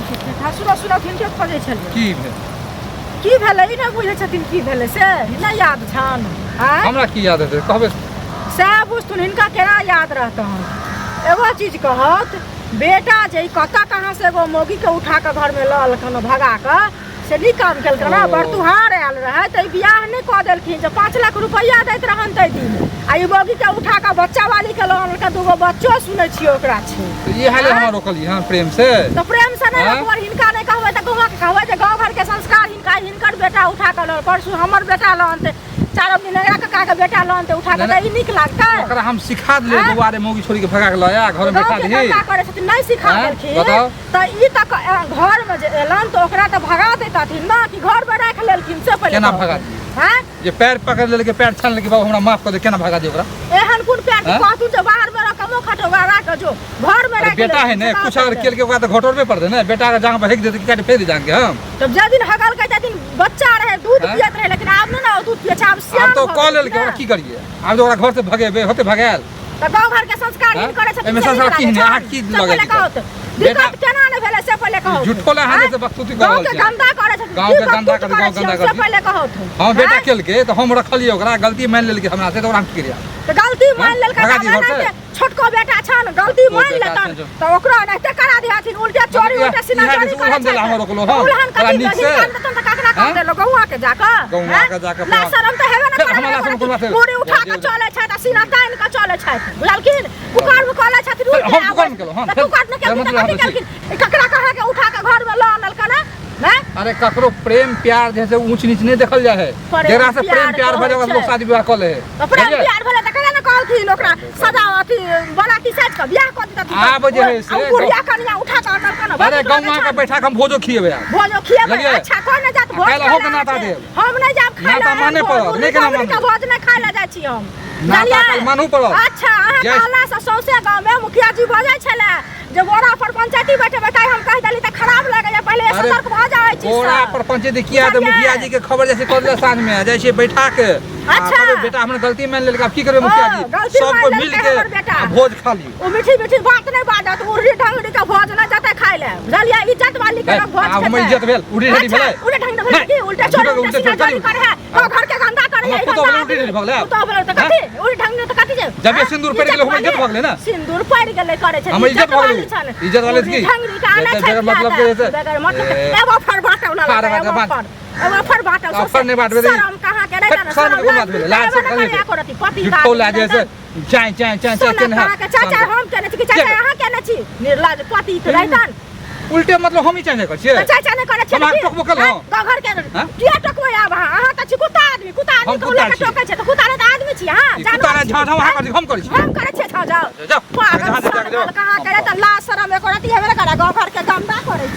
ठेठा सुनऽ सुनऽ हिनके खोजै छलियै। की भेल? की भेलै ई नहि बुझै छथिन की भेलै से नहि याद छनि आँय? हमरा की याद हेतै कहबै? सएह बुझथुन हिनका केना याद रहतन। एगो चीज कहत बेटा जे ई कतऽ कहाँ से एगो मौगीके उठा कऽ घरमे लऽ अलखन भगा कऽ, से नीक काम केलकन। ओ। बरतुहार आयल रहै तऽ ई बियाह नहि कऽ देलखिन जे 5 लाख रुपैआ दैत रहन ताहि दिन, आ ई मौगीके उठा कऽ बच्चा वालीके लऽ अनलकन। दूगो बच्चो सुनै छियै ओकरा छै। तऽ इएह लेल हमरा रोकलियै हँ प्रेम से? तऽ प्रेम से नहि आँय? रोकबै, हिनका नहि कहबै तऽ गाँवके कहबै जे गाँव घरके संस्कार हिनका हिनकर बेटा उठा कऽ लऽ परसू हमर बेटा लऽ अनतै, चारो दिन नगरा कक्का के बेटा लऽ अनतै उठा कऽ, तऽ ई नीक लागतै? ओकरा हम सिखा देलियै आँय? बौआ रे, मौगी छोड़ी के भगा के लऽ आ घर में बैठा गाँवके दही। गन्दा करै छथिन, नहि सिखा आँय? देलखिन बताउ। तऽ ई तऽ घरमे जे एलनि तऽ ओकरा तऽ भगा दैतथिन ने कि घरमे राखि लेलखिन से पहिले केना कहू। भगा दियै? आँय? जे पैर पकड़ लेलकै, पैर छान लेलकै, बाबू हमरा माफ कऽ दे, केना भगा दियै ओकरा? एहन कोन पैर आँय? कहतू जे बाहर में रह कमो खटो राख जो घर में अरे राख। बेटा है ने, कुछ अगर केलकै ओकरा तऽ घटोरबे पड़तै ने। बेटा के जांग पर हेक देतै कि काटि फेंक दे जांग के हम? तब जे दिन हगलकै तै दिन बच्चा रहे, दूध आँय? पियत रहे, लेकिन आब नहि ने ओ दूध पियै छै, आब सियान आब तऽ भऽ कऽ गेलखिन लेलकै, ओकरा ने। की करियै आब? जे ओकरा घर से भगेबै होते भगायल। तऽ गाँव घर के संस्कार आँय? हीन करै छथिन एहिमे से नीक संस्कार की लागै हने? अहाँ छनि? की से लगै पहिले छै? कहू तऽ बेटा- दिक्कत केना नहि भेलै से पहिले कहू। झूठो ला अहाँ आँय? जैसे बकतूती कऽ गाँव रहल के छियै। गंदा करै छथिन, गाँव की के गंदा बकतूत करै, करै गाँव छियै गंदा से करै। पहिले कहू तऽ। हम बेटा आँय? केलकै तऽ हम रखलियै ओकरा, गलती मानि लेलकै हमरा से, तऽ ओकरा हम की करियै? तऽ गलती मान लेलकै भगा तऽ दी घर से? एनाहिते छोटको बेटा छन, गलती छोटको मान बेटा लेतन छनि जो। तऽ ओकरो एनाहिते करा दिहथिन, उल्टे चोरी इएह- उल्टे सीना इएह चोरी जे करै उल्हन देला छथि। हमर रोकलो हम। उल्हन बड़ा कथी नीक से। हिनका देतन तऽ ककरा हाँ? कहतै लोक? गौआ के जाकऽ गौआ के जाकऽ ला पूरा- शरम तऽ हेबे ने फेर करै हमरा लाशम कोनो बात मुड़ी उठा कऽ जे- चलै छथि आ सीना तानि कऽ चलै छथि, बुझलखिन? कुकर्म कऽ लै छथिन फेर उल्टे हम आबै। कुकर्म केलहुँ, हम तऽ फेर- कुकर्म फेर केलखिन तऽ मतलब कथी हम छी। केलखिन? ई ककरा कहाँ के उठा कऽ घरमे लऽ आनलकन हँ? हैं? अरे ककरो प्रेम प्यार जैसे ऊंच नीच नहीं देखल जाए है। प्रेम जरा से प्रेम प्यार प्यार भऽ जाए कहै लोग छै। शादी विवाह कऽ ले है। तऽ प्रेम बुझलियै? प्यार भेलै तऽ केना ने कहलखिन ओकरा सजा अथी बराती साजि कऽ बियाह कऽ दितथिन। आब जे है से आ बुढ़िया कनिया उठा कऽ आनलकन हँ, बड़ अरे नीक लगै गौवा के छनि। बैठा के हम भोजो खिएबै आब। भोजो खिएबै? बुझलियै? अच्छा, कोइ नहि जात भोज काल्हि खाय अहूँके लए नाता अहाँ छै। देब। हम नहि जायब खाय नाता लए, माने भोज, पड़त, मुर्गी नहि केना बकरी के मानबै? भोज नहि खाय लए जाइ छी हम। नाता बुझलियै? काल्हि मानू पड़त। अच्छा, अहाँ जय- कहला से सौंसे गाँव में मुखिया जी बजै छलै जे बोरा पर पंचायती बैठेबै, ताहि हम कहि देली तऽ खराब लगैया, पहिले अरे, सतर्क भऽ जाइ छी। बोरा पर पंचायती किया तऽ बुझलियै? मुखिया जी के खबर जैसे कऽ देले, साँझ में जाइ छियै बैठा के आ अच्छा। कहबै, बेटा हमर गलती मानि लेलकै, आब की करबै मुखिया जी? ओ, गलती सब मानि कोइ मिल लेलकै के हमर बेटा। आ भोज खा लियौ। ओ मीठी मीठी बात नहि बाजत, उर्री ढंगरी के भोज नहि जतै खाय ले, बुझलियै? इज्जत वाली के लोग भोज आब हमर खेतै। इज्जत भेल, उर्री ढंगरी अच्छा, भेलै? उर्री ढंगरी भेलै नहि, की? उल्टे चोरी झूठो के उल्टे उल्टे सीना चोरी चोरी करे है, तो घर के गंदा करे है, हमर पुतोह गंदा भेलै, उल्टी ढंगरी भऽ गेलै। पुतोह भेलै तऽ कथी? उर्री ढंगरी तऽ कथी छै? जबे आँय? सिन्दूर पड़ि गेलै, हमर इज्जत भऽ गेलै ने? सिन्दूर पड़ि गेलै करै छै, हमर इज्जत भऽ गेलै। वाली छन। इज्जत वाली उर्री की? ढंगरी के आनै जते छै बगैर मतलब के जैसे- बगैर मतलब के ए, एगो फर बाटौ ना फाड़ लगै, बाटौ, एगो बाँट। फर, एगो फर बाटौ। अफर नहि बाँटबै तऽ- शरम कहाँ के नहि जाने, शरम के कोन बात भेलै? लाज से नहि करै करे एको रत्ती, पति झूठो आदमी लाज नहि जैसे चाय चाय चाय चाय सोना केने कहाँ के चाचा हम केने छी कि चाचा अहाँ केने छी? निर्लज पति के रहितन। उल्टे मतलब हम ही चाय करै छियै? तऽ चाचा नहि करै छियै हम अहाँके की? टोकबो केलहुँ? आँय? गाँव घर के हाँ? किया टोकबै आब अहाँ? अहाँ तऽ छी कुत्ता आदमी, कुत्ता आदमी हम के कुत्ता लऽ के छी। टोकै छै तऽ कुत्ता नहि तऽ आदमी छी अहाँ? ई जानवर कुत्ता नहि छी। झाँ झाँ अहाँ करै छी, हम करै छी। हम करै छियै झाँ झाँ। जाउ पागल जहाँ से जाके जाउ। कहाँ करे तऽ लाज शरम एको रत्ती हेबे नहि करे, गाँव घर के गंदा करै छै।